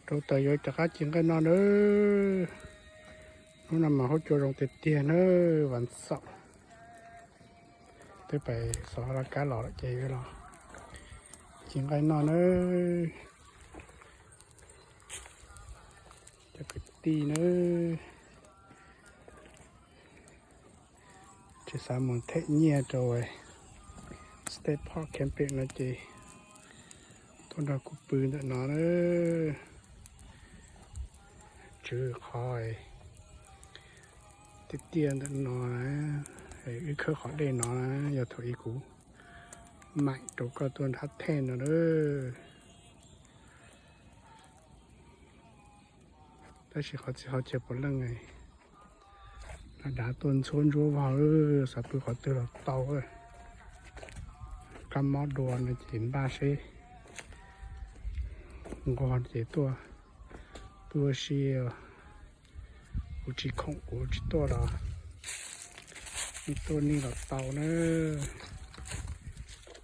Rau taws yuav rov qab ci nqaij noj nawb. Hnub no mas huab cua zoo tiag tiag nawb, vas xaum. Twb pais xov laj kab los lawm ces yuav los ci nqaij noj nawb. Cov kwv tij nawb, tsis xav mus them nyiaj rau State Park Camping no ces tuaj nrog kuv pw ntawm no nawb. Tswv qhov tiaj tiaj ntawm no na, wb khawb qhov dej no na, yog thaum ub kuv maim rau koj tuaj nrhab theej no na. Tab sis qhov txiv ho chaw puav leej dav dav tuaj ntxhuab ntsuab vog, xav pw qhov twg los tau. Kab mob dua no ces npaj seb nquag ces tuaj pw ua si. Kuv tsis khoom kuv tsis tuaj los nej tuaj nej los tau na.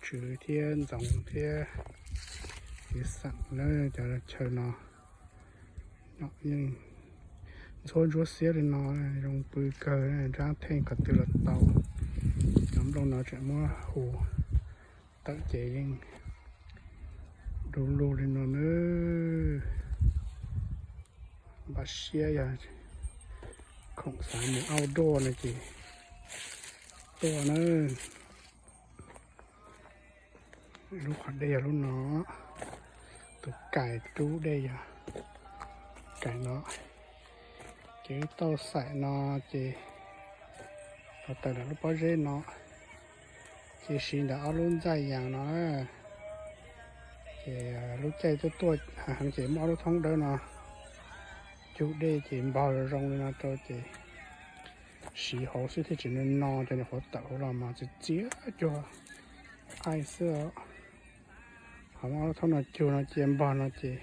Tswv thiab Ntxoov thiab Txiv Xeem na, cov chaw no yeej ntxhuab ntsuab xiab li no, zoo pw kawg, nrhab theej qhov twg los tau. Cov nplooj no tseem muab hu tawm ces yeej du lug li no na. Npaj siab yog khoom xav mus outdoor no ces tuaj na. Lub qhov dej yog lub no, tus kais rub dej yog kais no. Ces wb tauj xaim no ces los tawm ntawm lub pob zeb no, ces siv ntawm ob lub ntxaij yas no. Ces lub caij tuaj tuaj heev ces muaj ob lub thoob dawb no cug dej ces npog zoo zoo li no rau ces siv hauv xwb thiaj tsis no no, cov nyuam qhuav tawm hauv los mas txias txias cuag qaij xwb os. Ho muab ob lub thoob no cug no cia npog no ces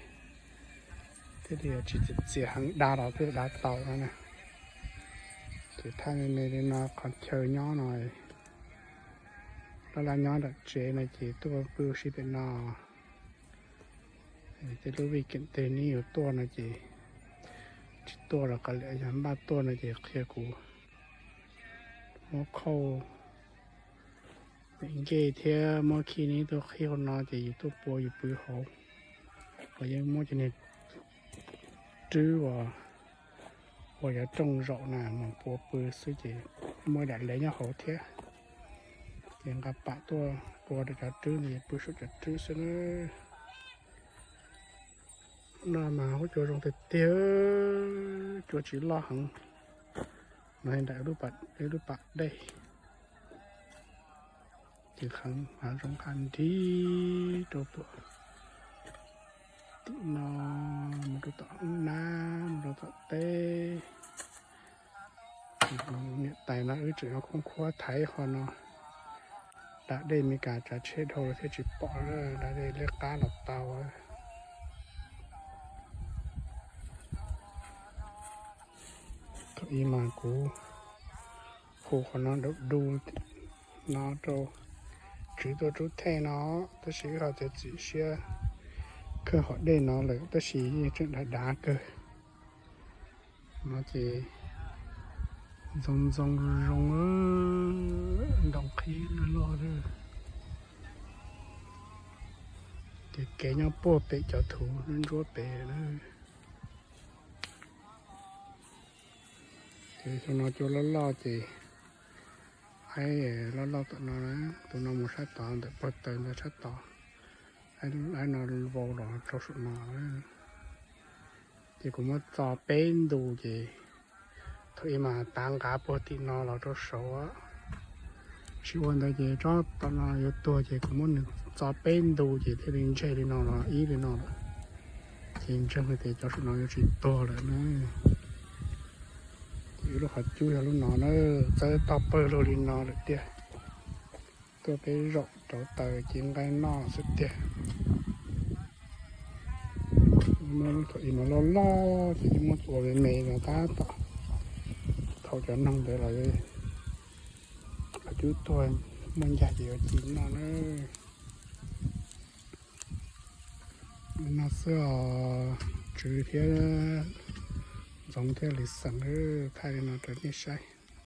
thiaj li tsis txias txias heev, da los thiaj li da tau no na. Ces thaj me me li no qhov chaw nyob no, laj laj nyob nram tsev no ces tuaj pw ua si pem no. Tej lub vij keem teg neb yuav tuaj no ces tsis tuaj los kav liam, yog npaj tuaj no ces qhia kuv muab khauj pem ncej thiab muab khij neb tuaj qhib hauv no ces yus tuaj pua yus pw hauv. Los yeej muab cov niag rwb uas ua cov rooj zaum na mus pua pw xwb ces muaj daim lev nyob hauv thiab. Ces nqa pam tuaj pua rau cov rwb no es pw saum cov rwb xwb na. No mas huab cua zoo tiag tiag, cua tsis loj heev. No nram ib lub pas dej, ces qhov hav zoov qab nrig rau puag tim no mus rau tom hoob nab mus rau tom teb. Niam tais no wb tseem yuav khoob khuab thaiv qhov no. Dam dej Meskas tsav tsheb dhau thiaj tsis pom, dam dej liab qab los tau. Thaum ub mas kuv hu qhov no du du no rau tswv tuaj rub thej no, tab sis wb ho txiav txim siab khawb qhov dej no lawm, tab sis yeej tseem dav dav kawg. No ces ntxoov ntxoo zoo, ntoo qhib loj loj. Ces kev nyob puag pem cov thuv ntsuab pem na. Ces xyoo no cua loj loj ces aib loj loj tom no na, tus no mus sab tod ntawm puag taws ntawd sab tod, aib no vau los rau saum no. Ces kuv muab txo peb ntu ces thaum ub mas tav nqa puag tim no los rau saud. Tsis ua ntawd ces tsob tom no yuav tuag ces kuv muab nws txo peb ntu ces thiaj li ntseg li no los ib li no lawm. Ces ntseeg tias cov saum no yuav tsis tuag lawm na. Ces lub qhov cub yog lub no na, txawb toj pawg lug li no lawm tiag. Tuaj peb zaum rauv taws ci nqaij noj xwb tiag. Muab lub thaum ub mas loj loj ces yeej muab ua me me no tab tom thaum cov noog ntawd los cub tuag muaj ncaj ces yuav ci noj na. No xwb os, Tswv thiab Ntxoov thiab Lis Xeem thaij li no rau nej saib.